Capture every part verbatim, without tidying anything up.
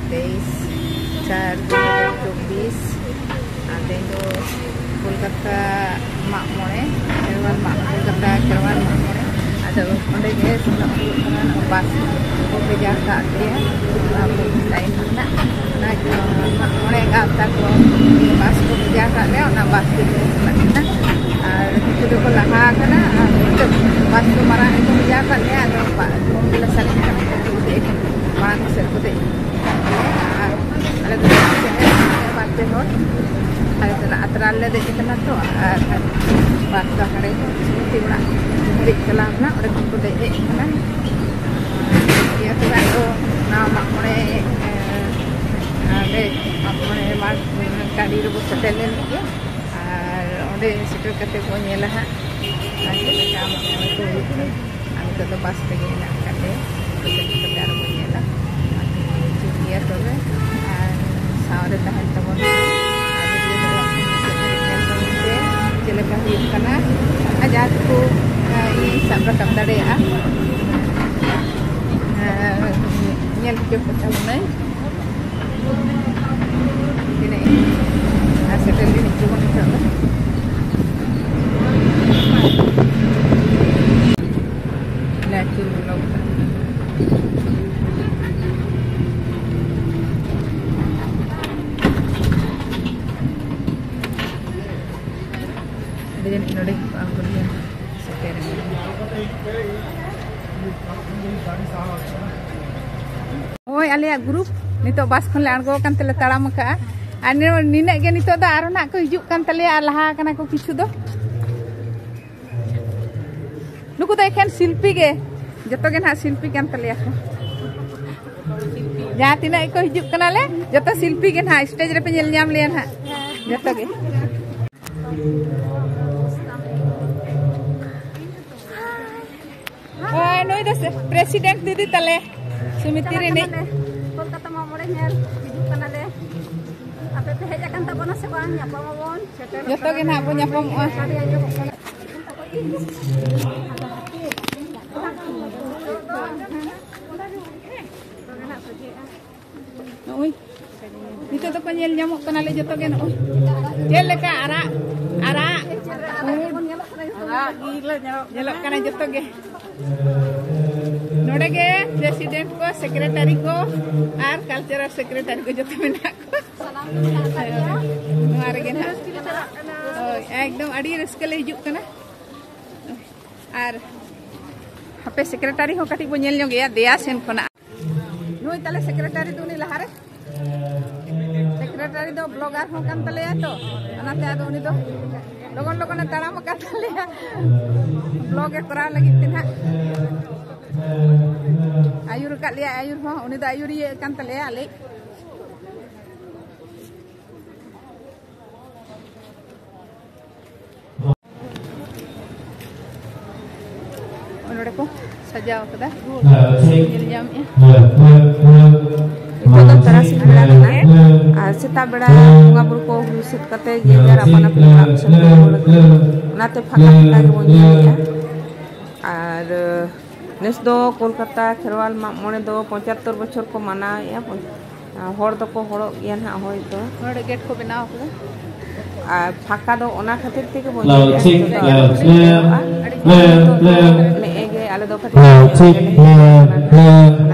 ᱛᱮᱭᱤᱥ ᱪᱟᱨ ᱫᱩ ᱦᱟᱡᱟᱨ ᱪᱚᱵᱵᱤᱥ᱾ ᱟᱨ ᱛᱮᱦᱮᱧ ᱫᱚ ᱠᱳᱞᱠᱟᱛᱟ ᱢᱟᱜ ᱢᱚᱬᱮ, ᱠᱷᱮᱨᱣᱟᱞ ᱢᱟᱜ, ᱠᱳᱞᱠᱟᱛᱟ ᱠᱷᱮᱨᱣᱟᱞ ᱢᱟᱜ ᱢᱚᱬᱮ᱾ ᱟᱫᱚ ᱚᱸᱰᱮ ᱜᱮ ᱥᱮᱱᱚᱜ ᱦᱩᱭᱩᱜ ᱠᱟᱱᱟ᱾ ᱱᱚᱜᱼᱚᱭ ᱵᱟᱥ ᱠᱚ ᱵᱷᱮᱡᱟ ᱟᱠᱟᱫ ᱞᱮᱭᱟ, ᱚᱱᱟ ᱵᱩᱠ ᱴᱟᱭᱤᱢ ᱨᱮᱱᱟᱜ᱾ ᱚᱱᱟ ᱢᱟᱜ ᱢᱚᱬᱮ ᱜᱟᱶᱛᱟ ᱠᱚ ᱵᱟᱥ ᱠᱚ ᱵᱷᱮᱡᱟ ᱟᱠᱟᱫ ᱞᱮᱭᱟ, ᱚᱱᱟ ᱵᱟᱥ ᱛᱮᱜᱮ ᱞᱮ ᱪᱟᱞᱟᱜ ᱠᱟᱱᱟ᱾ ᱟᱨ ᱠᱤᱪᱷᱩ ᱫᱚᱠᱚ ᱞᱟᱦᱟ ᱟᱠᱟᱱᱟ, ᱟᱨ ᱵᱟᱥ ᱫᱚ ᱢᱟᱨᱟᱝ ᱜᱮᱠᱚ ᱵᱷᱮᱡᱟ ᱟᱠᱟᱫ ᱞᱮᱭᱟ, ᱟᱫᱚ ᱵᱟ-, ᱠᱚᱢ ᱜᱮᱞᱮ ᱥᱟᱨᱮᱡ ᱟᱠᱟᱱᱟ, ᱠᱤᱪᱷᱩ ᱫᱚ ᱫᱮᱡ ᱟᱠᱟᱱᱟ, ᱢᱟᱲᱟᱝ ᱥᱮᱫ ᱠᱚ ᱫᱮᱡ ᱟᱠᱟᱱᱟ᱾ ᱟᱨ ᱟᱞᱮ ᱫᱚ ᱵᱟᱨ ᱯᱮ ᱦᱚᱲ, ᱟᱞᱮ ᱫᱚ ᱟᱛᱨᱟ ᱨᱮᱞᱮ ᱫᱮᱡ ᱟᱠᱟᱱᱟ ᱛᱚ, ᱟᱨ ᱵᱟᱥ ᱫᱚ ᱦᱟᱸᱰᱮ ᱥᱩᱢᱤᱛᱤ ᱚᱲᱟᱜ ᱫᱷᱟᱹᱨᱤᱡ ᱪᱟᱞᱟᱣ ᱮᱱᱟ, ᱚᱸᱰᱮ ᱠᱷᱚᱱ ᱠᱚ ᱫᱮᱡ ᱦᱮᱡ ᱟᱠᱟᱱᱟ᱾ ᱤᱭᱟᱹ ᱛᱚᱵᱮ ᱟᱫᱚ ᱱᱚᱣᱟ ᱢᱟᱜ ᱢᱚᱬᱮ, ᱮ, ᱚᱸᱰᱮ ᱢᱟᱜ ᱢᱚᱬᱮ ᱢᱟᱴᱷ ᱴᱟᱺᱰᱤ ᱨᱮᱵᱚ ᱥᱮᱴᱮᱨ ᱞᱮᱱ ᱜᱮ᱾ ᱟᱨ ᱚᱸᱰᱮ ᱥᱮᱴᱮᱨ ᱠᱟᱛᱮ ᱵᱚᱱ ᱧᱮᱞᱟ ᱦᱟᱸᱜ, ᱟᱨ ᱪᱮᱫ ᱞᱮᱠᱟ ᱢᱟᱜ ᱢᱚᱬᱮ ᱠᱚ ᱦᱩᱭᱩᱜ ᱠᱟᱱᱟ᱾ ᱟᱨ ᱱᱤᱛᱚᱜ ᱫᱚ ᱵᱟᱥ ᱨᱮᱜᱮ ᱦᱮᱱᱟᱜ ᱟᱠᱟᱫ ᱞᱮᱭᱟ, ᱥᱮᱴᱮᱨ ᱠᱟᱛᱮ ᱟᱨᱚ ᱵᱚᱱ ᱧᱮᱞᱟ᱾ ᱴᱷᱤᱠ ᱜᱮᱭᱟ ᱛᱚᱵᱮ, ᱟᱨ ᱥᱟᱶᱨᱮ ᱛᱟᱦᱮᱱ ᱛᱟᱵᱚᱱ ᱯᱮ᱾ ᱟᱨ ᱵᱷᱤᱰᱤᱭᱳ ᱫᱚ ᱢᱩᱪᱟᱹᱫ ᱫᱷᱟᱹᱵᱤᱡ ᱧᱮᱞ ᱛᱟᱵᱚᱱ ᱯᱮ, ᱪᱮᱫ ᱞᱮᱠᱟ ᱦᱩᱭᱩᱜ ᱠᱟᱱᱟ ᱟᱨ ᱡᱟᱦᱟᱸ ᱛᱮᱠᱚ, ᱮ, ᱤᱧ ᱥᱟᱵ ᱨᱟᱠᱟᱵ ᱫᱟᱲᱮᱭᱟᱜᱼᱟ᱾ ᱟᱨ ᱧᱮᱞ ᱦᱚᱪᱚ ᱯᱮ ᱛᱟᱵᱚᱱᱟᱹᱧ᱾ ᱛᱤᱱᱟᱹᱜ ᱤᱧ ᱟᱨ ᱥᱮᱴᱮᱨ ᱞᱮᱱ ᱦᱤᱡᱩᱜ ᱠᱟᱱᱟ ᱱᱤᱛᱚᱜ ᱫᱚ᱾ ᱞᱮ ᱟᱹᱪᱩᱨ ᱵᱚᱞᱚ ᱠᱟᱱᱟ᱾ ᱟᱹᱰᱤ ᱡᱟᱹᱱᱤᱡ ᱱᱚᱰᱮ ᱜᱮᱠᱚ ᱟᱬᱜᱚ ᱞᱮᱭᱟ᱾ ᱥᱮᱴᱮᱨ ᱮᱱᱟ᱾ ᱦᱳᱭ, ᱟᱞᱮᱭᱟᱜ ᱜᱨᱩᱯ ᱱᱤᱛᱚᱜ ᱵᱟᱥ ᱠᱷᱚᱱ ᱞᱮ ᱟᱬᱜᱚ ᱟᱠᱟᱱ ᱛᱮᱞᱮ ᱛᱟᱲᱟᱢ ᱟᱠᱟᱫᱼᱟ᱾ ᱟᱨ ᱱᱤ-, ᱱᱤᱱᱟᱹᱜ ᱜᱮ ᱱᱤᱛᱚᱜ ᱫᱚ ᱟᱨᱚ ᱱᱟᱜ ᱠᱚ ᱦᱤᱡᱩᱜ ᱠᱟᱱ ᱛᱟᱞᱮᱭᱟ, ᱟᱨ ᱞᱟᱦᱟ ᱟᱠᱟᱱᱟ ᱠᱚ ᱠᱤᱪᱷᱩ ᱫᱚ᱾ ᱱᱩᱠᱩ ᱫᱚ ᱮᱠᱷᱮᱱ ᱥᱤᱞᱯᱤ ᱜᱮ, ᱡᱚᱛᱚ ᱜᱮ ᱱᱟᱜ ᱥᱤᱞᱯᱤ ᱠᱟᱱ ᱛᱟᱞᱮᱭᱟ ᱠᱚ᱾ ᱡᱟᱦᱟᱸ ᱛᱤᱱᱟᱹᱜ ᱜᱮᱠᱚ ᱦᱤᱡᱩᱜ ᱠᱟᱱᱟᱞᱮ, ᱡᱚᱛᱚ ᱥᱤᱞᱯᱤ ᱜᱮ ᱱᱟᱜ, ᱥᱴᱮᱡ ᱨᱮᱯᱮ ᱧᱮᱞ ᱧᱟᱢ ᱞᱮᱭᱟ ᱱᱟᱜ ᱡᱚᱛᱚ ᱜᱮ᱾ ᱦᱳᱭ, ᱱᱩᱭ ᱫᱚ ᱥᱮ-, ᱯᱨᱮᱥᱤᱰᱮᱱᱴ ᱫᱤᱫᱤ ᱛᱟᱞᱮ, ᱥᱚᱢᱤᱛᱤ ᱪᱟᱞᱟᱜ ᱨᱤᱱᱤᱡ᱾ ᱠᱟᱱᱟᱞᱮ, ᱠᱳᱞᱠᱟᱛᱟ ᱢᱟᱜ ᱢᱚᱬᱮ ᱧᱮᱞ ᱦᱤᱡᱩᱜ ᱠᱟᱱᱟᱞᱮ᱾ ᱟᱯᱮ ᱯᱮ ᱦᱮᱡ ᱟᱠᱟᱱ ᱛᱟᱵᱚᱱᱟ ᱥᱮ ᱵᱟᱝ? ᱧᱟᱯᱟᱢ ᱟᱵᱚᱱ᱾ ᱡᱚᱛᱚ ᱜᱮ ᱱᱟᱦᱟᱜ ᱵᱚᱱ ᱧᱟᱯᱟᱢᱚᱜᱼᱟ᱾ ᱥᱟᱰᱮ ᱟᱸᱡᱚᱢᱚᱜ ᱠᱟᱱᱟ᱾ ᱱᱚᱜᱼᱚᱭ ᱱᱤᱛᱚᱜ ᱫᱚᱠᱚ ᱧᱮᱞ ᱧᱟᱢᱚᱜ ᱠᱟᱱᱟᱞᱮ ᱡᱚᱛᱚ ᱜᱮ᱾ ᱱᱚᱜᱼᱚᱭ ᱪᱮᱫ ᱞᱮᱠᱟ ᱟᱨᱟᱜ ᱟᱨᱟᱜ ᱯᱩᱸᱰ ᱧᱮᱞᱚᱜ ᱠᱟᱱᱟ ᱡᱚᱛᱚ ᱜᱮ᱾ ᱱᱚᱰᱮ ᱜᱮ ᱯᱨᱮᱥᱤᱰᱮᱱᱴ ᱠᱚ, ᱥᱮᱠᱨᱮᱴᱟᱨᱤ ᱠᱚ ᱟᱨ ᱠᱟᱞᱪᱟᱨᱟᱞ ᱥᱮᱠᱨᱮᱴᱟᱨᱤ ᱠᱚ ᱡᱚᱛᱚ ᱢᱮᱱᱟᱜ ᱠᱚᱣᱟ᱾ ᱱᱚᱣᱟ ᱨᱮᱜᱮ ᱱᱟᱦᱟᱜ᱾ ᱦᱳᱭ, ᱮᱠᱫᱚᱢ ᱟᱹᱰᱤ ᱨᱟᱹᱥᱠᱟᱹ ᱞᱮ ᱦᱤᱡᱩᱜ ᱠᱟᱱᱟ᱾ ᱟᱨ ᱦᱟᱯᱮ, ᱥᱮᱠᱨᱮᱴᱟᱨᱤ ᱦᱚᱸ ᱠᱟᱹᱴᱤᱡ ᱵᱚ ᱧᱮᱞ ᱧᱚᱜᱮᱭᱟ ᱫᱮᱭᱟ ᱥᱮᱱ ᱠᱷᱚᱱᱟᱜ᱾ ᱱᱩᱭ ᱛᱟᱞᱮ ᱥᱮᱠᱨᱮᱴᱟᱨᱤ ᱫᱚ ᱩᱱᱤ ᱞᱟᱦᱟᱨᱮ᱾ ᱥᱮᱠᱨᱮᱴᱟᱨᱤ ᱫᱚ ᱵᱞᱚᱜᱟᱨ ᱦᱚᱸ ᱠᱟᱱ ᱛᱟᱞᱮᱭᱟ ᱛᱚ, ᱚᱱᱟᱛᱮ ᱟᱫᱚ ᱩᱱᱤ ᱫᱚ ᱞᱚᱜᱚᱱ ᱞᱚᱜᱚᱱᱮ ᱛᱟᱲᱟᱢ ᱟᱠᱟᱫ ᱛᱟᱞᱮᱭᱟ ᱵᱞᱚᱜ ᱮ ᱠᱚᱨᱟᱣ ᱞᱟᱹᱜᱤᱫ ᱛᱮ ᱱᱟᱦᱟᱜ᱾ ᱟᱹᱭᱩᱨ ᱟᱠᱟᱫ ᱞᱮᱭᱟ ᱟᱹᱭᱩᱨ ᱦᱚᱸ, ᱩᱱᱤ ᱫᱚ ᱟᱹᱭᱩᱨᱤᱭᱟᱹ ᱠᱟᱱ ᱛᱟᱞᱮᱭᱟ ᱟᱞᱮ᱾ ᱱᱚᱰᱮ ᱠᱚ ᱥᱟᱡᱟᱣ ᱠᱟᱫᱟ, ᱧᱮᱞ ᱧᱟᱢᱮᱜᱼᱟ᱾ ᱱᱤᱛᱚᱜ ᱫᱚ ᱛᱟᱨᱟᱥᱤᱧ ᱵᱮᱲᱟ ᱠᱟᱱᱟ ᱟᱨ ᱥᱮᱛᱟᱜ ᱵᱮᱲᱟ ᱵᱚᱸᱜᱟ ᱵᱩᱨᱩ ᱠᱚ ᱦᱩᱭ ᱥᱟᱹᱛ ᱠᱟᱛᱮ ᱡᱮ ᱡᱟᱨ ᱟᱯᱟᱱ ᱟᱹᱯᱤᱱ ᱚᱲᱟᱜ ᱥᱮᱱ ᱠᱚ ᱨᱩᱣᱟᱹᱲ ᱠᱟᱱᱟ, ᱚᱱᱟᱛᱮ ᱯᱷᱟᱸᱠᱟ ᱯᱷᱟᱸᱠᱟ ᱜᱮᱵᱚᱱ ᱧᱮᱞᱮᱜᱼᱟ᱾ ᱟᱨ ᱱᱮᱥ ᱫᱚ ᱠᱳᱞᱠᱟᱛᱟ ᱠᱷᱮᱨᱣᱟᱞ ᱢᱟᱜ ᱢᱚᱬᱮ ᱫᱚ ᱯᱚᱸᱪᱟᱛᱛᱳᱨ ᱵᱚᱪᱷᱚᱨ ᱠᱚ ᱢᱟᱱᱟᱣᱮᱜᱼᱟ᱾ ᱯᱚᱸᱪ-, ᱦᱚᱲ ᱫᱚᱠᱚ ᱦᱚᱲᱚᱜ ᱜᱮᱭᱟ ᱱᱟᱦᱟᱜ ᱦᱚᱭᱛᱳ᱾ ᱱᱚᱰᱮ ᱜᱮᱴ ᱠᱚ ᱵᱮᱱᱟᱣ ᱠᱟᱫᱟ᱾ ᱟᱨ ᱯᱷᱟᱸᱠᱟ ᱫᱚ ᱚᱱᱟ ᱠᱷᱟᱹᱛᱤᱨ ᱛᱮᱜᱮ ᱵᱚᱱ ᱧᱮᱞᱮᱜᱼᱟ, ᱱᱤᱛᱚᱜ ᱫᱚ ᱟᱹᱰᱤ ᱡᱳᱨ ᱧᱮᱞᱚᱜᱼᱟ᱾ ᱱᱮᱜᱼᱮ ᱜᱮ ᱟᱞᱮ ᱫᱚ ᱠᱟᱹᱴᱤᱡ ᱚᱱᱟ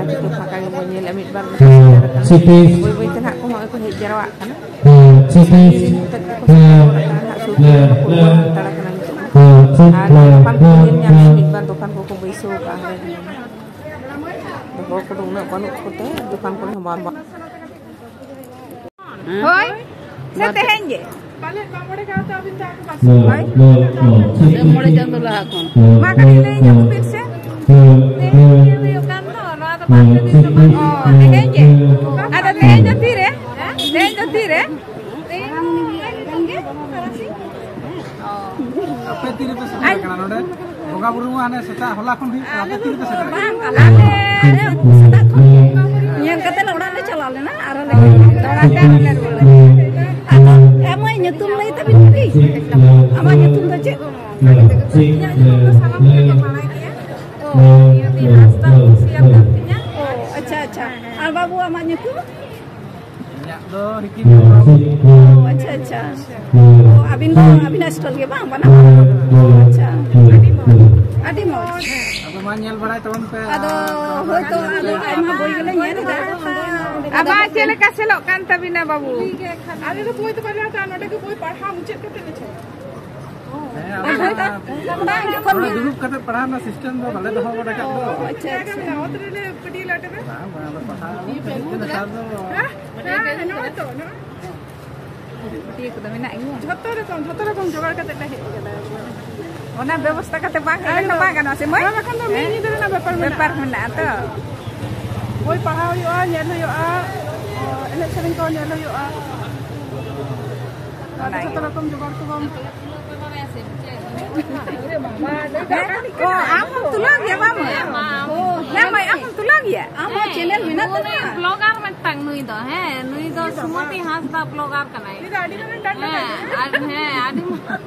ᱠᱷᱟᱹᱛᱤᱨ ᱯᱷᱟᱸᱠᱟ ᱜᱮᱵᱚᱱ ᱧᱮᱞᱮᱜᱼᱟ᱾ ᱢᱤᱫ ᱵᱟᱨ ᱵᱟᱹᱭ ᱵᱟᱹᱭ ᱛᱮ ᱱᱟᱦᱟᱜ ᱠᱚ ᱦᱚᱸᱜᱼᱚᱭ ᱠᱚ ᱦᱮᱡ ᱡᱟᱨᱣᱟᱜ ᱠᱟᱱᱟ᱾ ᱥᱟᱺᱜᱤᱧ ᱛᱮᱫ ᱠᱚ ᱥᱮᱴᱮᱨ ᱜᱚᱫ ᱟᱠᱟᱱᱟ ᱱᱟᱦᱟᱜ, ᱥᱩᱨ ᱠᱚᱨᱮ ᱵᱟᱠᱚ ᱵᱚᱞᱚ ᱦᱟᱛᱟᱲ ᱟᱠᱟᱱᱟ ᱱᱤᱛᱚᱜ ᱢᱟ᱾ ᱟᱨ ᱫᱚᱠᱟᱱ ᱠᱚ ᱧᱮᱞ ᱧᱟᱢᱮᱜᱼᱟ, ᱢᱤᱫ ᱵᱟᱨ ᱫᱚᱠᱟᱱ ᱠᱚᱠᱚ ᱵᱟᱹᱭᱥᱟᱹᱣ ᱟᱠᱟᱫᱼᱟ ᱦᱟᱸᱰᱮ ᱱᱚᱰᱮ᱾ ᱦᱚᱲ ᱠᱚᱫᱚ ᱩᱱᱟᱹᱜ ᱵᱟᱹᱱᱩᱜ ᱠᱚᱛᱮ ᱫᱚᱠᱟᱱ ᱠᱚᱨᱮ ᱦᱚᱸ ᱵᱟᱝ, ᱵᱟᱝ᱾ ᱦᱳᱭ, ᱥᱮ ᱛᱮᱦᱮᱧ ᱜᱮ? ᱦᱳᱭ᱾ ᱯᱮ ᱢᱚᱬᱮ ᱪᱟᱸᱫᱚ ᱞᱟᱦᱟ ᱠᱷᱚᱱ᱾ ᱢᱟ ᱠᱟᱹᱴᱤᱡ ᱞᱟᱹᱭ ᱧᱚᱜ ᱵᱤᱱ ᱥᱮ᱾ ᱛᱮᱦᱮᱧ ᱜᱮ ᱦᱩᱭᱩᱜ ᱠᱟᱱ ᱫᱚ, ᱱᱚᱣᱟ ᱫᱚ ᱵᱟᱨ ᱯᱮ ᱫᱤᱱ ᱫᱚ ᱵᱟᱝ᱾ ᱚ, ᱛᱮᱦᱮᱧ ᱜᱮ? ᱟᱫᱚ ᱛᱮᱦᱮᱧ ᱫᱚ ᱛᱤᱨᱮ? ᱛᱮᱦᱮᱧ ᱫᱚ ᱛᱤᱨᱮ? ᱛᱮᱦᱮᱧ ᱫᱚ ᱛᱟᱨᱟᱥᱤᱧ᱾ ᱚ᱾ ᱟᱯᱮ ᱛᱤᱨᱮᱯᱮ ᱥᱮᱴᱮᱨ ᱟᱠᱟᱱᱟ ᱱᱚᱰᱮ? ᱵᱚᱸᱜᱟ ᱵᱩᱨᱩ ᱢᱟ ᱦᱟᱱᱮ ᱥᱮᱛᱟᱜ ᱦᱚᱞᱟ ᱠᱷᱚᱱ ᱦᱩᱭᱩᱜ ᱠᱟᱱᱟ, ᱟᱯᱮ ᱛᱤᱨᱮᱯᱮ ᱥᱮᱴᱮᱨ ᱟᱠᱟᱱᱟ? ᱵᱟᱝ, ᱟᱞᱮ ᱥᱮᱛᱟᱜ ᱠᱷᱚᱱ ᱵᱚᱸᱜᱟ ᱵᱩᱨᱩ ᱧᱮᱞ ᱠᱟᱛᱮ ᱞᱮ ᱚᱲᱟᱜ ᱞᱮ ᱪᱟᱞᱟᱣ ᱞᱮᱱᱟ, ᱟᱨᱚ ᱞᱮ ᱫᱚᱲᱟ ᱛᱮ ᱟᱨᱚ ᱞᱮ ᱨᱩᱣᱟᱹᱲ ᱮᱱᱟ᱾ ᱟᱫᱚ ᱟᱢᱟᱜ ᱧᱩᱛᱩᱢ ᱞᱟᱹᱭ ᱛᱟᱵᱤᱱ ᱠᱩᱲᱤ? ᱟᱢᱟᱜ ᱧᱩᱛᱩᱢ ᱫᱚ ᱪᱮᱫ? ᱤᱧᱟᱹᱜ ᱧᱩᱛᱩᱢ ᱫᱚ ᱥᱟᱱᱟᱢ ᱠᱚᱜᱮ ᱠᱚ ᱵᱟᱲᱟᱭ ᱜᱮᱭᱟ᱾ ᱚ, ᱤᱧ ᱫᱚ ᱦᱟᱸᱥᱫᱟ ᱠᱩᱥᱤᱭᱟᱢ ᱠᱟᱱ ᱛᱤᱧᱟ᱾ ᱚ, ᱟᱪᱪᱷᱟ, ᱟᱪᱪᱷᱟ᱾ ᱟᱨ ᱵᱟᱹᱵᱩ, ᱟᱢᱟᱜ ᱧᱩᱛᱩᱢ? ᱤᱧᱟᱹᱜ ᱫᱚ ᱨᱤᱠᱤ ᱢᱩᱨᱢᱩ᱾ ᱚ, ᱟᱪᱪᱷᱟ, ᱟᱪᱪᱷᱟ᱾ ᱚ, ᱟᱹᱵᱤᱱ ᱫᱚ ᱟᱹᱵᱤᱱᱟᱜ ᱥᱴᱚᱞ ᱜᱮ ᱵᱟᱝ? ᱵᱟᱱᱟᱨ? ᱟᱪᱪᱷᱟ᱾ ᱟᱹᱰᱤ ᱢᱚᱡᱽ᱾ ᱟᱹᱰᱤ ᱢᱚᱡᱽ᱾ ᱟᱫᱚ ᱢᱟ ᱧᱮᱞ ᱵᱟᱲᱟᱭ ᱛᱟᱵᱚᱱ ᱯᱮ᱾ ᱟᱫᱚ ᱟᱨ ᱦᱳᱭᱛᱳ ᱟᱹᱰᱤ ᱟᱭᱢᱟ ᱵᱳᱭ ᱜᱮᱞᱮ ᱧᱮᱞ ᱮᱫᱟ᱾ ᱟᱵᱟᱨ ᱪᱮᱫ ᱞᱮᱠᱟ ᱥᱮᱞᱚᱜ ᱠᱟᱱ ᱛᱟᱵᱤᱱᱟ, ᱵᱟᱹᱵᱩ? ᱟᱞᱮ ᱫᱚ ᱵᱳᱭ ᱫᱚ ᱵᱟᱞᱮ ᱦᱟᱛᱟᱣᱟ, ᱱᱚᱰᱮ ᱜᱮ ᱵᱳᱭ ᱯᱟᱲᱦᱟᱣ ᱢᱩᱪᱟᱹᱫ ᱠᱟᱛᱮ ᱞᱮ ᱪᱟᱞᱟᱜᱼᱟ᱾ ᱦᱮᱸ, ᱟᱫᱚ ᱚᱱᱟ ᱵᱟᱝ, ᱡᱚᱠᱷᱚᱱ ᱱᱚᱰᱮ ᱫᱩᱲᱩᱵ ᱠᱟᱛᱮ ᱯᱟᱲᱦᱟᱣ ᱨᱮᱱᱟᱜ ᱥᱤᱥᱴᱮᱢ ᱫᱚ ᱵᱟᱞᱮ ᱫᱚᱦᱚ ᱜᱚᱫ ᱟᱠᱟᱫ ᱫᱚ᱾ ᱚ, ᱟᱪᱪᱷᱟ, ᱟᱪᱪᱷᱟ᱾ ᱚᱛ ᱨᱮᱞᱮ ᱯᱟᱹᱴᱤᱭᱟᱹ ᱞᱟᱴᱮ ᱨᱮ᱾ ᱵᱟᱝ, ᱵᱟᱝ, ᱟᱫᱚ ᱯᱟᱲᱦᱟᱣ ᱟᱵᱚᱱ ᱠᱟᱹᱴᱤᱡ ᱫᱚ ᱱᱮᱛᱟᱨ ᱫᱚ᱾ ᱦᱮᱸ, ᱦᱮᱸ, ᱱᱚᱜᱼᱚᱭ ᱛᱚ, ᱱᱚᱜᱼᱚᱭ᱾ ᱤᱭᱟᱹ ᱠᱚᱫᱚ ᱢᱮᱱᱟᱜ ᱜᱮᱭᱟ? ᱡᱷᱚᱛᱚ ᱨᱚᱠᱚᱢ, ᱡᱷᱚᱛᱚ ᱨᱚᱠᱚᱢ ᱡᱚᱜᱟᱲ ᱠᱟᱛᱮ ᱞᱮ ᱦᱮᱡ ᱟᱠᱟᱫᱟ᱾ ᱚᱱᱟ ᱵᱮᱵᱚᱥᱛᱷᱟ ᱠᱟᱛᱮ ᱵᱟᱝ ᱦᱮᱡ ᱞᱮᱱ ᱫᱚ ᱵᱟᱝ ᱜᱟᱱᱚᱜᱼᱟ ᱥᱮ ᱢᱟᱹᱭ? ᱦᱮᱸ, ᱵᱟᱠᱷᱟᱱ ᱫᱚ ᱢᱤᱫ ᱦᱮᱸ? ᱧᱤᱫᱟᱹ ᱨᱮᱱᱟᱜ ᱵᱮᱯᱟᱨ ᱢᱮᱱᱟᱜᱼᱟ᱾ ᱵᱮᱯᱟᱨ ᱢᱮᱱᱟᱜᱼᱟ ᱛᱚ᱾ ᱵᱳᱭ ᱯᱟᱲᱦᱟᱣ ᱦᱩᱭᱩᱜᱼᱟ, ᱧᱮᱞ ᱦᱩᱭᱩᱜᱼᱟ, ᱮᱱᱮᱡ ᱥᱮᱨᱮᱧ ᱠᱚ ᱧᱮᱞ ᱦᱩᱭᱩᱜᱼᱟ᱾ ᱟᱫᱚ ᱚᱱᱟᱜᱮ᱾ ᱡᱷᱚᱛᱚ ᱨᱚᱠᱚᱢ ᱡᱚᱜᱟᱲ ᱠᱚ ᱵᱟᱢ ᱦᱮᱸ? ᱚ, ᱟᱢ ᱦᱚᱸᱢ ᱛᱩᱞᱟᱹᱣ ᱜᱮᱭᱟ, ᱵᱟᱝ? ᱦᱮᱸ, ᱢᱟ᱾ ᱚ, ᱦᱮᱸ, ᱢᱟᱹᱭ, ᱟᱢ ᱦᱚᱸᱢ ᱛᱩᱞᱟᱹᱣ ᱜᱮᱭᱟ? ᱟᱢ ᱦᱚᱸ ᱦᱮᱸ, ᱪᱮᱱᱮᱞ ᱢᱮᱱᱟᱜ ᱩᱱᱤ ᱛᱟᱢᱟ? ᱵᱞᱚᱜᱟᱨ ᱢᱤᱫᱴᱟᱝ ᱱᱩᱭ ᱫᱚ, ᱦᱮᱸ, ᱱᱩᱭ ᱫᱚ ᱥᱩᱢᱚᱛᱤ ᱦᱟᱸᱥᱫᱟ ᱵᱞᱚᱜᱟᱨ ᱠᱟᱱᱟᱭ᱾ ᱩᱱᱤ ᱫᱚ ᱟᱹᱰᱤ ᱢᱟᱨᱟᱝ ᱰᱟᱱ ᱦᱮᱸ, ᱠᱟᱱᱟᱭ᱾ ᱟᱨ, ᱦᱮᱸ, ᱟᱹᱰᱤ ᱢᱟᱨᱟᱝ᱾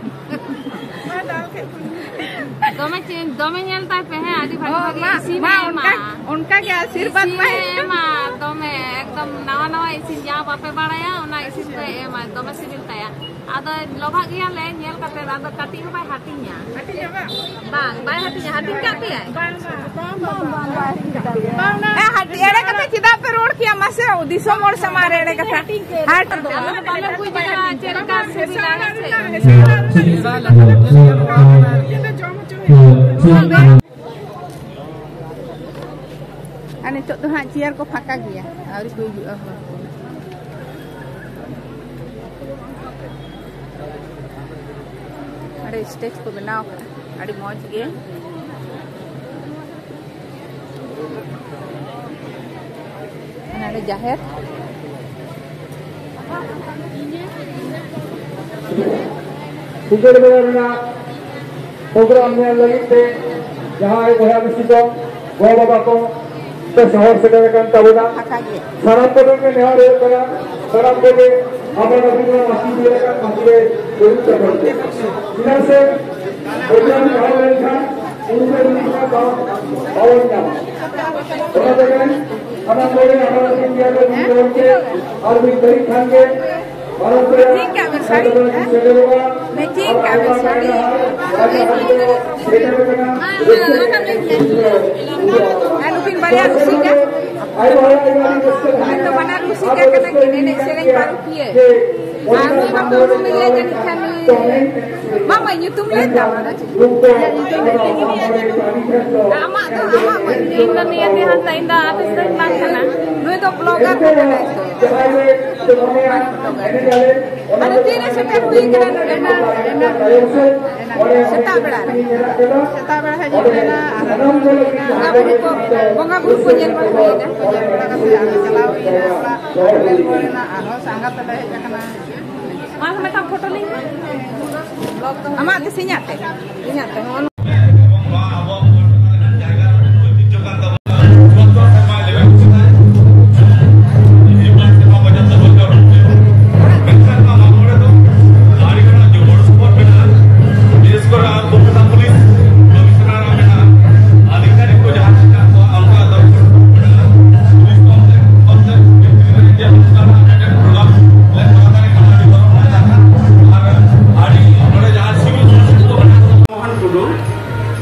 ᱢᱟ ᱫᱟᱣ ᱠᱮᱫ ᱠᱚᱣᱟᱧ᱾ ᱫᱚᱢᱮ ᱪᱮ-, ᱫᱚᱢᱮ ᱧᱮᱞ ᱛᱟᱭ ᱯᱮ, ᱦᱮᱸ, ᱟᱹᱰᱤ ᱵᱷᱟᱜᱮ ᱚ, ᱵᱷᱟᱜᱮ ᱢᱟ, ᱤᱥᱤᱱᱮ ᱢᱟ, ᱮᱢᱟ᱾ ᱚᱱᱠᱟ, ᱚᱱᱠᱟ ᱜᱮ ᱟᱥᱤᱨᱵᱟᱫᱽ ᱤᱥᱤᱱᱮ ᱢᱟᱭ᱾ ᱮᱢᱟ, ᱫᱚᱢᱮ, ᱮᱠᱫᱚᱢ ᱱᱟᱣᱟ ᱱᱟᱣᱟ ᱤᱥᱤᱱ ᱡᱟᱦᱟᱸ ᱵᱟᱯᱮ ᱵᱟᱲᱟᱭᱟ, ᱚᱱᱟ ᱤᱥᱤᱱ ᱠᱚᱭ ᱮᱢᱟ, ᱫᱚᱢᱮ ᱥᱤᱵᱤᱞ ᱛᱟᱭᱟ᱾ ᱟᱫᱚ ᱞᱚᱵᱷᱟᱜ ᱜᱮᱭᱟᱞᱮ ᱧᱮᱞ ᱠᱟᱛᱮ, ᱟᱫᱚ ᱠᱟᱹᱴᱤᱡ ᱦᱚᱸ ᱵᱟᱭ ᱦᱟᱹᱴᱤᱧᱟ᱾ ᱦᱟᱹᱴᱤᱧᱟ ᱵᱟᱝ? ᱵᱟᱝ, ᱵᱟᱭ ᱦᱟᱹᱴᱤᱧᱟ᱾ ᱦᱟᱹᱴᱤᱧ ᱠᱟᱜ ᱯᱮᱭᱟᱭ? ᱵᱟᱝ, ᱵᱟᱝ, ᱵᱟᱝ, ᱵᱟᱭ ᱦᱟᱹᱴᱤᱧ ᱠᱟᱜ ᱞᱮᱭᱟ᱾ ᱵᱟᱝ, ᱚᱱᱟ ᱦᱮᱸ, ᱦᱟᱹᱴᱤᱧ ᱮᱲᱮ ᱠᱟᱛᱮ ᱪᱮᱫᱟᱜ ᱯᱮ ᱨᱚᱲ ᱠᱮᱭᱟ ᱢᱟᱥᱮ? ᱫᱤᱥᱚᱢ ᱦᱚᱲ ᱥᱟᱢᱟᱝ ᱨᱮ ᱮᱲᱮ ᱠᱟᱛᱷᱟ᱾ ᱦᱟᱹᱴᱤᱧ ᱫᱚ ᱟᱞᱮ ᱫᱚ ᱵᱟᱞᱮ ᱵᱩᱡᱽ ᱮᱫᱟ ᱪᱮᱫ ᱞᱮᱠᱟ ᱥᱤᱵᱤᱞᱟ, ᱦᱮᱸ ᱥᱮ? ᱡᱚᱢ ᱦᱚᱪᱚ ᱦᱩᱭᱩᱜᱼᱟ᱾ ᱟᱨ ᱱᱤᱛᱚᱜ ᱫᱚ ᱦᱟᱸᱜ ᱪᱮᱭᱟᱨ ᱠᱚ ᱯᱷᱟᱸᱠᱟ ᱜᱮᱭᱟ, ᱟᱹᱣᱨᱤ ᱠᱚ ᱦᱤᱡᱩᱜᱼᱟ ᱦᱚᱲ ᱠᱚ᱾ ᱟᱹᱰᱤ ᱥᱴᱮᱡᱽ ᱠᱚ ᱵᱮᱱᱟᱣ ᱠᱟᱜᱼᱟ, ᱟᱹᱰᱤ ᱢᱚᱡᱽ ᱜᱮ᱾ ᱱᱚᱰᱮ ᱡᱟᱦᱮᱨ᱾ ᱥᱤᱸᱜᱟᱹᱲ ᱵᱮᱲᱟ ᱨᱮᱱᱟᱜ ᱯᱨᱳᱜᱨᱟᱢ ᱧᱮᱞ ᱞᱟᱹᱜᱤᱫ ᱛᱮ ᱡᱟᱦᱟᱸᱭ ᱵᱚᱭᱦᱟ ᱢᱤᱥᱤ ᱠᱚ, ᱜᱚ ᱵᱟᱵᱟ ᱠᱚ ᱯᱮ ᱥᱚᱦᱚᱨ ᱥᱮᱴᱮᱨ ᱟᱠᱟᱱ ᱛᱟᱵᱚᱱᱟ᱾ ᱯᱷᱟᱸᱠᱟ ᱜᱮᱭᱟ᱾ ᱥᱟᱱᱟᱢ ᱠᱚᱴᱷᱮᱱ ᱜᱮ ᱱᱮᱦᱚᱨ ᱦᱩᱭᱩᱜ ᱠᱟᱱᱟ, ᱥᱟᱱᱟᱢ ᱠᱚᱜᱮ ᱟᱵᱚ ᱱᱚᱰᱮ ᱵᱚᱱ ᱢᱟᱹᱥᱤ ᱫᱟᱲᱮᱭᱟᱜ ᱠᱟᱱ ᱢᱟᱹᱥᱤ ᱨᱮ ᱫᱩᱲᱩᱵ ᱛᱟᱵᱚᱱ ᱯᱮ᱾ ᱪᱮᱫᱟᱜ ᱥᱮ ᱯᱨᱳᱜᱨᱟᱢ ᱪᱟᱞᱟᱣ ᱞᱮᱱᱠᱷᱟᱱ ᱩᱱᱠᱩ ᱡᱤᱱᱤᱥ ᱢᱟ ᱵᱟᱵᱚᱱ ᱧᱟᱢᱟ᱾ ᱚᱱᱟ ᱛᱮᱜᱮ ᱦᱮᱸ? ᱢᱮᱪᱤᱝ ᱠᱟᱜ ᱢᱮ ᱥᱟᱹᱲᱤ, ᱦᱮᱸ? ᱢᱮᱪᱤᱝ ᱠᱟᱜ ᱢᱮ ᱥᱟᱹᱲᱤ᱾ ᱟᱨ ᱱᱩᱠᱤᱱ ᱵᱟᱨᱭᱟ ᱨᱩᱥᱤᱠᱟ, ᱩᱱᱠᱤᱱ ᱫᱚ ᱵᱟᱱᱟᱨ ᱨᱩᱥᱤᱠᱟ ᱠᱟᱱᱟ ᱠᱤᱱ, ᱮᱱᱮᱡ ᱥᱮᱨᱮᱧ ᱯᱟᱹᱨᱩᱠᱷᱤᱭᱟᱹ᱾ ᱟᱨ ᱱᱩᱭ ᱢᱟᱛᱚ ᱩᱨᱩᱢ ᱮᱭᱟ ᱡᱟᱹᱱᱤᱡ ᱠᱷᱟᱱ ᱱᱩᱭ, ᱢᱟ ᱢᱟᱹᱭ, ᱧᱩᱛᱩᱢ ᱞᱟᱹᱭ ᱛᱟᱢ᱾ ᱟᱢᱟᱜ ᱫᱚ, ᱟᱢᱟᱜ ᱢᱟᱹᱭ᱾ ᱤᱧ ᱫᱚ ᱱᱤᱭᱟᱹ ᱛᱮ ᱦᱟᱱᱛᱮ, ᱤᱧ ᱫᱚ artist ᱫᱚᱧ ᱵᱟᱝ ᱠᱟᱱᱟ᱾ ᱱᱩᱭ ᱫᱚ blogger ᱠᱟᱱᱟᱭ ᱛᱚ᱾ ᱟᱫᱚ ᱛᱤᱨᱮ ᱥᱮᱴᱮᱨ ᱦᱩᱭ ᱠᱟᱱᱟ ᱱᱚᱰᱮ ᱫᱚ? ᱥᱮᱛᱟᱜ ᱵᱮᱲᱟ ᱨᱮ᱾ ᱥᱮᱛᱟᱜ ᱵᱮᱲᱟ ᱦᱮᱡ ᱦᱩᱭ ᱞᱮᱱᱟ, ᱟᱨ ᱵᱚᱸᱜᱟ ᱵᱩᱨᱩ ᱠᱚ, ᱵᱚᱸᱜᱟ ᱵᱩᱨᱩ ᱠᱚ ᱧᱮᱞ ᱵᱟᱲᱟ ᱦᱩᱭᱱᱟ᱾ ᱧᱮᱞ ᱵᱟᱲᱟ ᱠᱟᱛᱮ ᱟᱨᱦᱚᱸ ᱪᱟᱞᱟᱣ ᱦᱩᱭᱱᱟ ᱚᱲᱟᱜ, ᱧᱮᱞ ᱨᱩᱣᱟᱹᱲ ᱮᱱᱟ, ᱟᱨᱦᱚᱸ ᱥᱟᱸᱜᱟᱛ ᱞᱮ ᱦᱮᱡ ᱟᱠᱟᱱᱟ᱾ ᱢᱟ ᱢᱤᱫᱴᱟᱝ ᱯᱷᱳᱴᱳ ᱞᱤᱧ᱾ ᱟᱢᱟᱜ ᱛᱮ ᱥᱮ ᱤᱧᱟᱹᱜ ᱛᱮ? ᱤᱧᱟᱹᱜ ᱛᱮ, ᱦᱚᱸ᱾ ᱢᱳᱦᱚᱱ ᱴᱩᱰᱩ,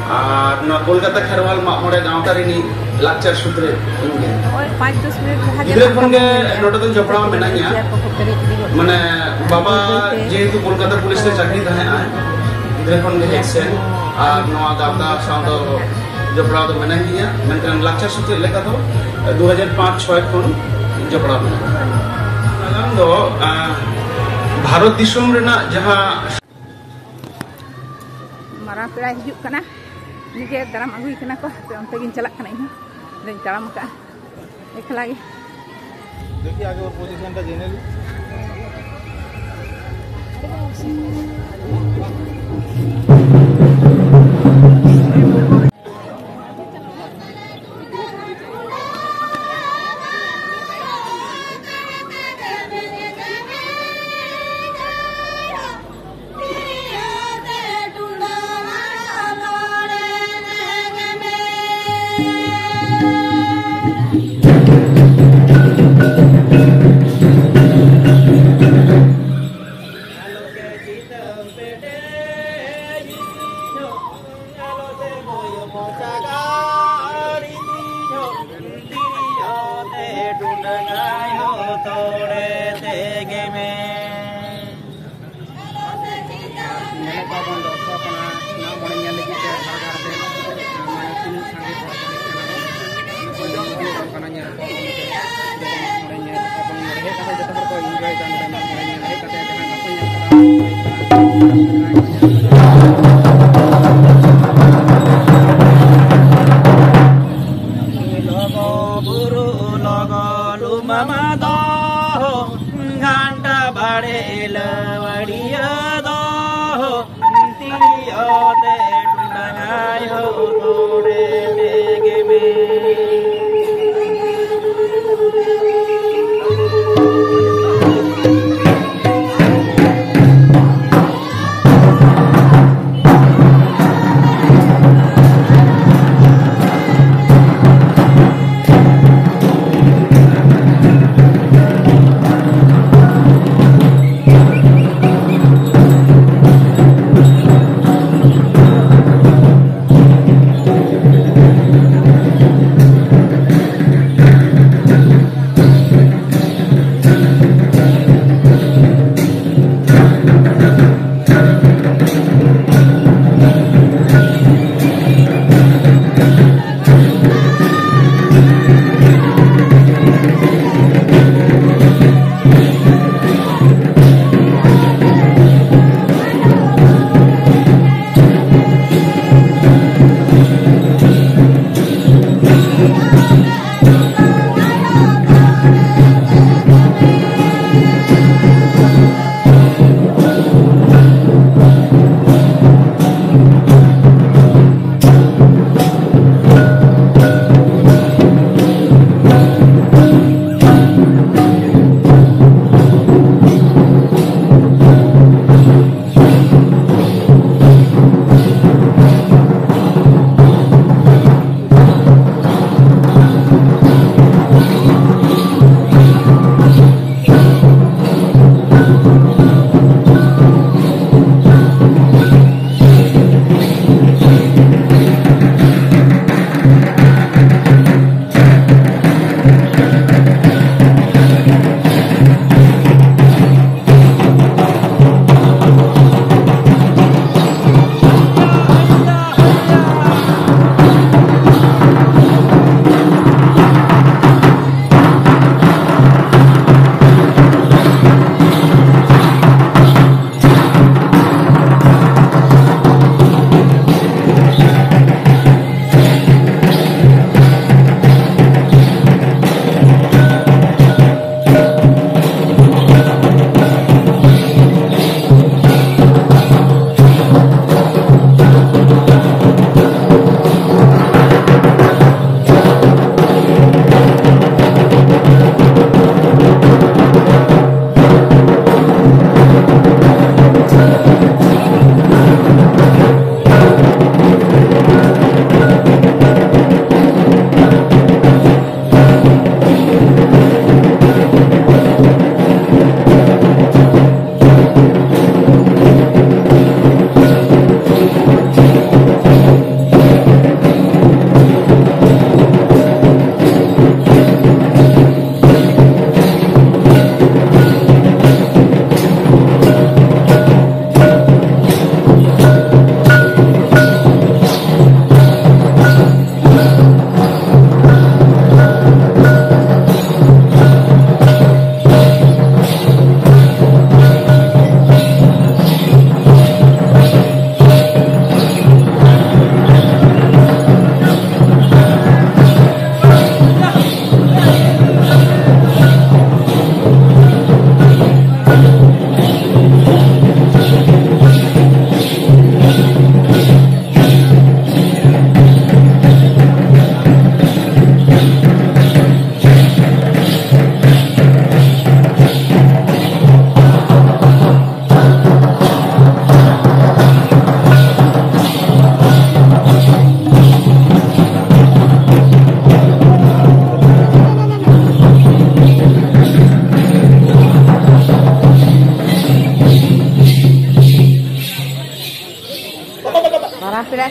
ᱟᱨ ᱱᱚᱣᱟ ᱠᱳᱞᱠᱟᱛᱟ ᱠᱷᱮᱨᱣᱟᱞ ᱢᱟᱜ ᱢᱚᱬᱮ ᱜᱟᱶᱛᱟ ᱨᱤᱱᱤᱡ ᱞᱟᱠᱪᱟᱨ ᱥᱩᱛᱨᱮᱫ ᱤᱧ ᱜᱮ᱾ ᱱᱚᱜᱼᱚᱭ ᱯᱟᱸᱪ ᱫᱚᱥ ᱢᱤᱱᱤᱴ ᱞᱟᱦᱟ ᱜᱮ ᱜᱤᱫᱽᱨᱟᱹ ᱠᱷᱚᱱ ᱜᱮ ᱱᱚᱰᱮ ᱫᱚ ᱡᱚᱯᱲᱟᱣ ᱢᱮᱱᱟᱜᱼᱟ᱾ ᱪᱮᱭᱟᱨ ᱠᱚᱠᱚ ᱯᱮᱨᱮᱡ ᱤᱫᱤ ᱜᱚᱫ ᱢᱟᱱᱮ, ᱠᱟᱜᱼᱟ᱾ ᱵᱟᱵᱟ ᱵᱟᱹᱭ ᱵᱟᱹᱭ ᱛᱮ ᱡᱮᱦᱮᱛᱩ ᱠᱳᱞᱠᱟᱛᱟ ᱯᱩᱞᱤᱥ ᱨᱮ ᱪᱟᱹᱠᱨᱤ ᱛᱟᱦᱮᱸᱜᱼᱟᱭ, ᱜᱤᱫᱽᱨᱟᱹ ᱠᱷᱚᱱ ᱜᱮ ᱦᱮᱡ ᱥᱮᱱ, ᱟᱨ ᱱᱚᱣᱟ ᱜᱟᱶᱛᱟ ᱥᱟᱶ ᱫᱚ ᱡᱚᱯᱲᱟᱣ ᱫᱚ ᱢᱮᱱᱟᱜ ᱜᱮᱭᱟ, ᱢᱮᱱᱠᱷᱟᱱ ᱞᱟᱠᱪᱟᱨ ᱥᱩᱛᱨᱮᱫ ᱞᱮᱠᱟ ᱫᱚ ᱫᱩ ᱦᱟᱡᱟᱨ ᱯᱟᱸᱪ ᱪᱷᱚᱭ ᱠᱷᱚᱱ ᱡᱚᱯᱲᱟᱣ ᱢᱮᱱᱟᱜᱼᱟ᱾ ᱱᱟᱜᱟᱢ ᱫᱚ, ᱟᱸ, ᱵᱷᱟᱨᱚᱛ ᱫᱤᱥᱚᱢ ᱨᱮᱱᱟᱜ ᱡᱟᱦᱟᱸ ᱢᱟᱨᱟᱝ ᱯᱮᱲᱟᱭ ᱦᱤᱡᱩᱜ ᱠᱟᱱᱟ, ᱩᱱᱤᱜᱮ ᱫᱟᱨᱟᱢ ᱟᱹᱜᱩᱭ ᱠᱟᱱᱟ ᱠᱚ᱾ ᱦᱟᱯᱮ ᱚᱱᱛᱮ ᱜᱤᱧ ᱪᱟᱞᱟᱜ ᱠᱟᱱᱟ, ᱤᱧᱦᱚᱸ ᱫᱚᱧ ᱛᱟᱲᱟᱢ ᱟᱠᱟᱫᱼᱟ ᱮᱠᱞᱟ ᱜᱮ᱾ देखिए, आगे वो पोजीशन का जनरल। ᱞᱚᱜᱚ ᱵᱩᱨᱩ ᱞᱚᱜᱚ ᱞᱩᱢᱟᱢᱟ ᱫᱚ, ᱜᱷᱟᱱᱴᱟ ᱵᱟᱲᱮ ᱞᱟᱹᱣᱲᱤᱭᱟᱹ ᱫᱚ, ᱛᱤᱨᱭᱳ ᱛᱮ ᱴᱩᱰᱟᱝᱟᱭ ᱦᱚ ᱛᱚᱲᱮ ᱛᱮᱜᱮ ᱢᱮ᱾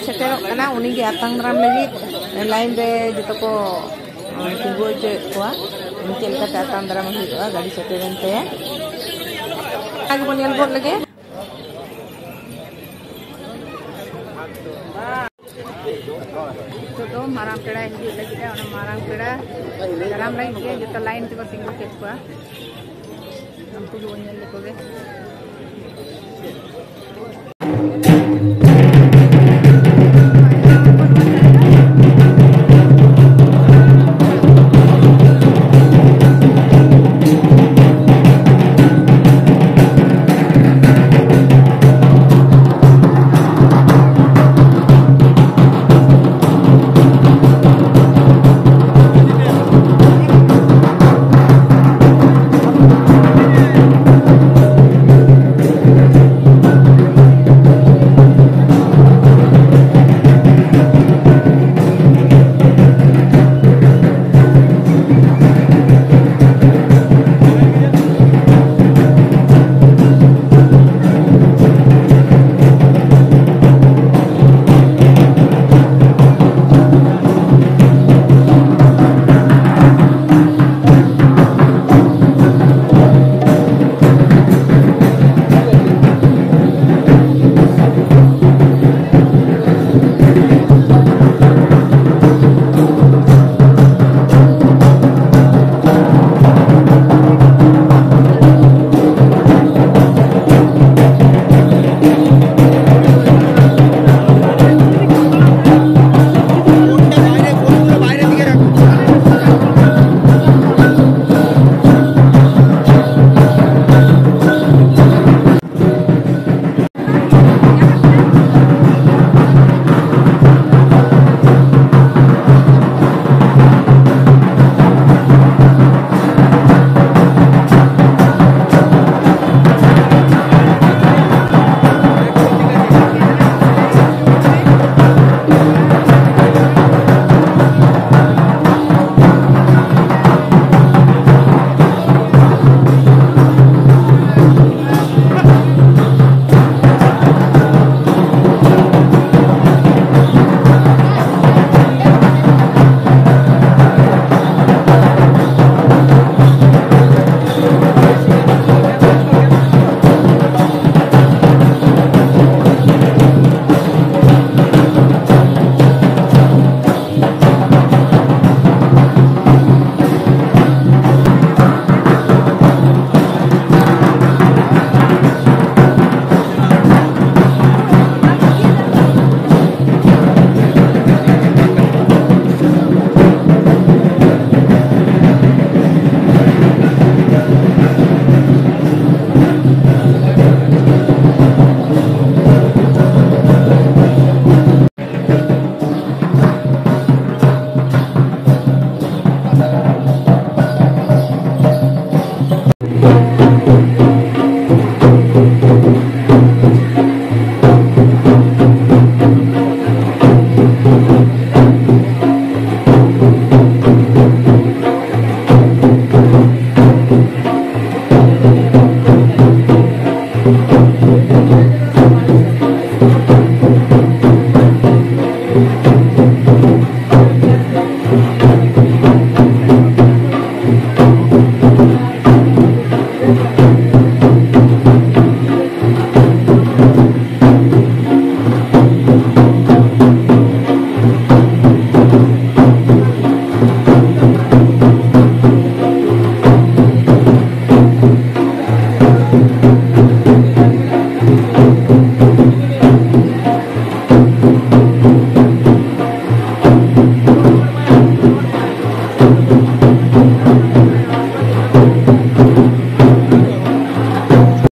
ᱥᱮᱴᱮᱨᱚᱜ ᱠᱟᱱᱟ, ᱩᱱᱤᱜᱮ ᱟᱛᱟᱝ ᱫᱟᱨᱟᱢ ᱞᱟᱹᱜᱤᱫ ᱞᱟᱭᱤᱱ ᱨᱮ ᱡᱚᱛᱚ ᱠᱚ ᱛᱤᱸᱜᱩ ᱦᱚᱪᱚᱭᱮᱫ ᱠᱚᱣᱟ᱾ ᱩᱱᱤ ᱪᱮᱫ ᱞᱮᱠᱟᱛᱮ ᱟᱛᱟᱝ ᱫᱟᱨᱟᱢ ᱦᱩᱭᱩᱜᱼᱟ, ᱜᱟᱹᱰᱤ ᱥᱮᱴᱮᱨᱮᱱ ᱛᱟᱭᱟ᱾ ᱚᱱᱟ ᱜᱮᱵᱚᱱ ᱧᱮᱞ ᱜᱚᱫ ᱞᱮᱜᱮ᱾ ᱱᱤᱛᱚᱜ ᱫᱚ ᱢᱟᱨᱟᱝ ᱯᱮᱲᱟᱭ ᱦᱤᱡᱩᱜ ᱞᱟᱹᱜᱤᱫᱼᱟ᱾ ᱚᱱᱟ ᱢᱟᱨᱟᱝ ᱯᱮᱲᱟ ᱫᱟᱨᱟᱢ ᱞᱟᱹᱜᱤᱫ ᱜᱮ ᱡᱚᱛᱚ ᱞᱟᱭᱤᱱ ᱛᱮᱠᱚ ᱛᱤᱸᱜᱩ ᱠᱮᱫ ᱠᱚᱣᱟ᱾ ᱩᱱᱠᱩ ᱜᱮᱵᱚᱱ ᱧᱮᱞ ᱞᱮᱠᱚ ᱜᱮ᱾